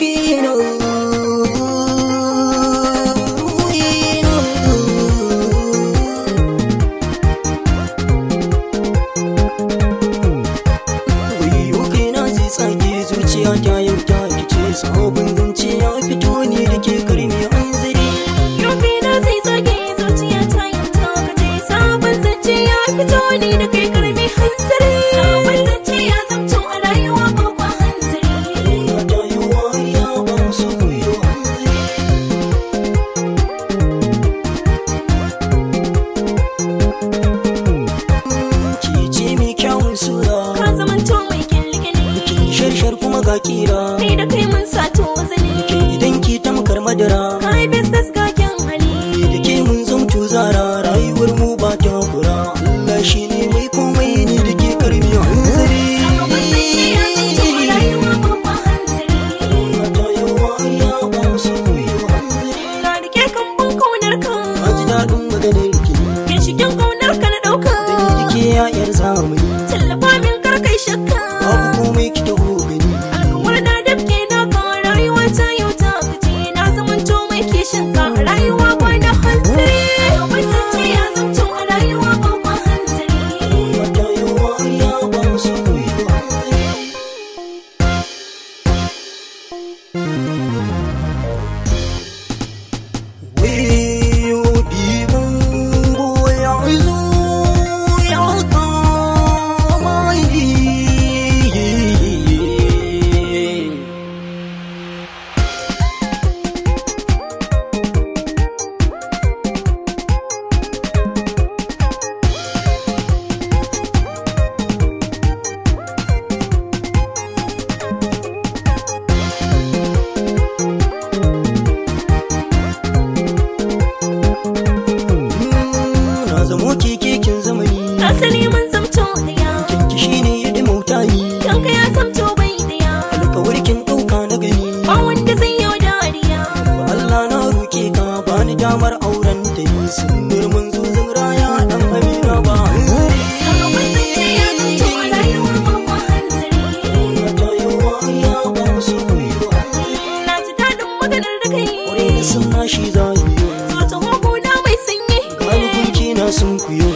Ruhina, ruhina. Wayo kaina zai tsage, zuciya ta yau ta kice, sabon zance ya fito ne da ke karmi hanzari. Ruhina zai tsage, zuciya ta yau ta kace, sabon zance ya fito ne da kai karmi hanzari. Sabon zance ya zamto a rayuwa babban hanzari. Ta yi wariya ba su kuyo hanzari. Ki ce mai kyawun sura, Ka zamanto mai kyalkyali. Kin sharshar kuma ga kira. Kai da kai mun sato wazani. Ke idan ki tamkar madara, Ka yi bes bes ga kyan hali. Ni da ke mun zamto zara, rayuwar mu ba takura. Allah shi ne mai komai, ni da ke karmi hanzari. Sabon zance ya zamto a rayuwa babban hanzari. Ta yi wariya ba su kuyo hanzari. Na rike kambun kaunar ka. Na ji daɗin maganar ki, Ginshikin kaunar ka na ɗauka. da ni da ke yayar zamani. Tallafa min kar kai shakka. Babu komai, ki taho gani. Alkawar na dafke na ka, rayuwa ta yau ta kace, na zamanto mai kishin ka, rayuwa ba na hanzari. Sabon zance ya zamto a rayuwa babban hanzari. Ta yi wariya ba su kuyo hanzari. Wayo bibin ya zo ya kama ni. Na zamo keke kin zamani. Ka sani mun zamto daya. Kinki shine ya dimauta ni. Kanka ya zamto bai daya. Alkawarkin ɗauka na gani. Ba wanda zai yau dariya. Allah na roke ka bani damar auren ta, ni sunnar manzo zan raya, dan Amina ba hanzari. Sabon zance ya zamto a rayuwa babban hanzari. Ta yi wariya ba su kuyo hanzari. Na ji daɗin maganar da kai. Aure na sunna shi za yi. Zo taho gona mai sanyi. Gani gunki na sun kuyo.